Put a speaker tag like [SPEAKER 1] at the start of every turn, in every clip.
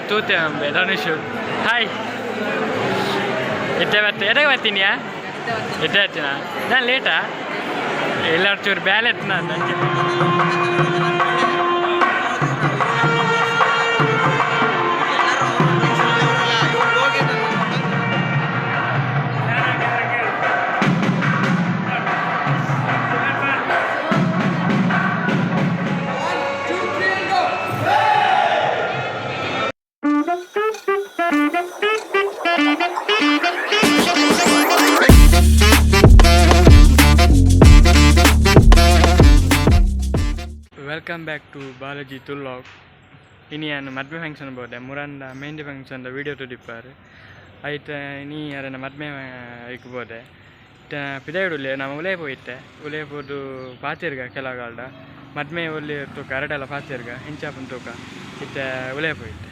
[SPEAKER 1] ತೂತೆ ಅಂಬೆ Dhanush. Hi, ಇತ್ತೆ ಬತ್ತೆ. ಎದಾಗ ಬರ್ತೀನಿಯಾ? ಇತ್ತೆ ಬರ್ತೀನ ನಾನು. ಲೇಟಾ? ಎಲ್ಲ ಚೂರು ಬ್ಯಾಲೆ ಎತ್ತನ ಅಂಚೆ. Welcome back to Balaji ತುಲ್ಲಾಗ್. ಇನಿ ಯಾನ್ ಮದ್ಮೆ ಫಂಕ್ಷನ್ ಬೋದೆ. ಮುರಂದ ಮೆಹಂದಿ ಫಂಕ್ಷನ್ ವೀಡಿಯೋ ತುದಿಪ್ಪಾರು ಐತ. ಇನಿ ಅರೆನ ಮದ್ಮೆ ಐಕ್ ಬೋದೆ. ಇತ್ತೆ ಪಿದೈಡುಲ್ಲೆ ನಮ್ಮ. ಉಲೇ ಪೋಯಿತ್ತೆ. ಉಲೇ ಪೋದು ಪಾತೆರ್ಗ ಕೆಲಗಾಲ್ಡ. ಮದ್ಮೆ ಒಲ್ಲೆ ತೂಕ, ಅರಡೆಲ್ಲ ಪಾತೆರ್ಗ, ಎಂಚಾಪುನ್ ತೂಕ. ಇತ್ತೆ ಉಲೇ ಪೋಯಿತ್ತೆ.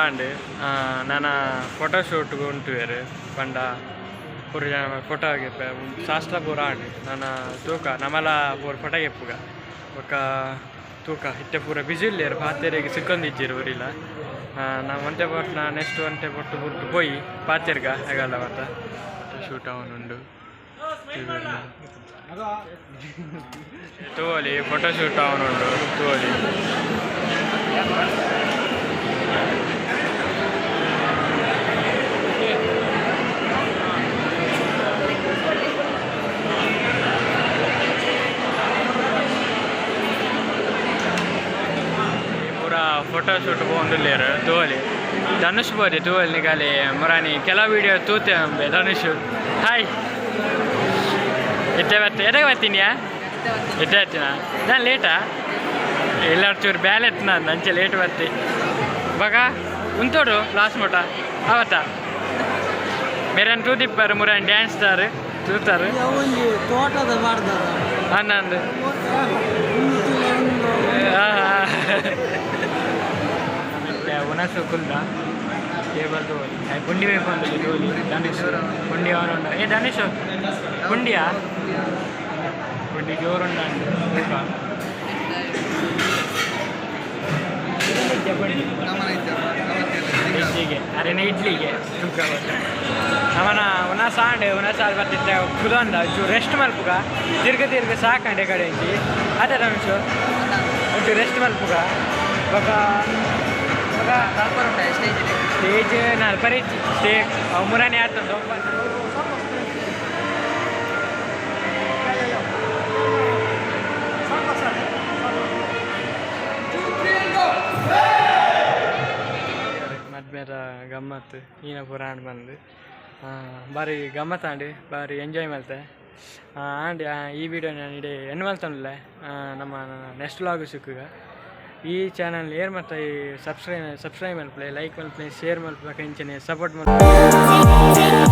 [SPEAKER 1] ಆಂಡ್. ನನ ಫೋಟೋ ಶೂಟ್ ಉಂಟುವೆರ್ ಪಂಡ ಪೂರ ಜನ ಫೋಟೋ ಗೆಪ್ಪೆ ಶಾಸ್ತ್ರ ಪೂರ ಆಂಡ್. ನನ ತೂಕ ನಮಲ ಪೂರ ಫೋಟೋ ಗೆಪ್ಪುಗ ಬೊಕ್ಕ ತೂಕ ಇತ್ತೆ ಪೂರ ಬಿಸಿ ಉಲ್ಲೆರ್, ಪಾತೆರೆಗ್ ಸಿಕ್ಕೊಂದಿಜ್ಜೆರ್ ಒರಿಲ. ನಾ ಒಂತೆ ಪೊಟ್ಟು ನೆಕ್ಸ್ಟ್ ಒಂತೆ ಪೊಟ್ಟು ಬುಡ್ದು ಪೋಯಿ ಪಾತೆರ್ಗ ಹೆಗಲ್ಲ ಮಾತ. ಶೂಟ್ ಆವೊಂದುಂಡು ತೂವೊಲಿ, ಫೋಟೋ ಶೂಟ್ ಆವೊಂದುಂಡು ತೂವೊಲಿ. ಪೂರ ಫೋಟೋ ಶೂಟ್ ಪೋವೊಂದುಲ್ಲೆರ್ ತೂವೊಲಿ. ಧನುಷ್ ಬೋದೆ ತೂವೊಲಿ ನಿಕಲೆ ಮುರಾನಿ ಕೆಲವು ವಿಡಿಯೋ ತೂತೆ ಅಂಬೆ. ಧನುಷ್ ಹಾಯ್. ಇತ್ತೆ ಬತ್ತೆ, ಎದಗ ಬತ್ತೀನಿ? ಇತ್ತೆ ಬತ್ತಿನ ನಾನು ಲೇಟಾ? ಇಲ್ಲ, ಚೂರು ಬ್ಯಾಲೆ ಎತ್ತನ ಅಂಚೆ ಲೇಟ್ ಬತ್ತಿ. ಬಗ ಉಂತೋಡು ಲಾಸ್ಟ್ ಮೋಟ ಅವತ್ತ ಮೇರನ್ ತೂದಿಪ್ಪರು ಮುರಾನ್ ಡ್ಯಾನ್ಸ್ ದಾರು ತೂತಾರು.
[SPEAKER 2] ಒಂಜಿ ತೋಟದ ಬಾರ್ದದ.
[SPEAKER 1] ಅನ್ನಂದು. ಉಣಸು ಕುಲ್ದ ಟೇಬಲ್ ತೋಲಿ ಪುಂಡಿ ಬೇಕು ಅಂದ್ರೆ ತೋಲಿ. ಧನುಷ್ ಪುಂಡಿ ಅವನುಂಡ. ಏ ಧನುಷ್, ಪುಂಡಿಯಾ? ಪುಂಡಿ ಜೋರುಂಡ. ತೂಕ ಇಡ್ಲಿಗೆ, ಅರೆನೆ ಇಡ್ಲಿಗೆ ತೂಕ. ಅವನ ಉಣಸ ಆಂಡ್, ಉಣಸ ಆಡ್ ಬತ್ತಿತ್ತೆ ಕುಲೊಂದ ಚೂರು ರೆಸ್ಟ್ ಮಲ್ಪುಗ. ತಿರ್ಗ ತಿರ್ಗ ಸಾಕಂಡೆ ಕಡೆ ಇಂಚಿ ಅದೇ. ಧನುಷ್, ಒಂಚೂರು ರೆಸ್ಟ್ ಮಲ್ಪುಗ. ಬೊಕ ಬೊಕ ಸ್ಟೇಜ್ ನಾನು ಪರಿಚಿ ಸ್ಟೇಜ್ ಅವು ಮುರಾನಿ ಆತುಂಡು. ಮದ್ಮೆದ ಗಮ್ಮತ್ತು ಈನ ಪೂರ ಆಂಡ್ ಬಂದು ಬಾರಿ ಗಮ್ಮತ್ ಆಂಡ್, ಬಾರಿ ಎಂಜಾಯ್ ಮಲ್ತೆ ಆಂಡ್. ಈ ವಿಡಿಯೋ ನಾನು ಇಡೀ ಎಂಡ್ ಮಲ್ತೊಂದುಲ್ಲೆ. ನಮ್ಮ ನೆಕ್ಸ್ಟ್ ವ್ಲಾಗ್ ಸಿಕ್ಕುಗ. ಈ ಚಾನಲ್ ಏರ್ ಮತ್ತೆ ಈ ಸಬ್ಸ್ಕ್ರೈಬ್ ಸಬ್ಸ್ಕ್ರೈಬ್ ಮಲ್ಪಲೆ, ಲೈಕ್ ಮಲ್ಪಲೆ, ಶೇರ್ ಮಲ್ಪಲೆ, ಇಂಚನೆ ಸಪೋರ್ಟ್ ಮಲ್ಪಲೆ.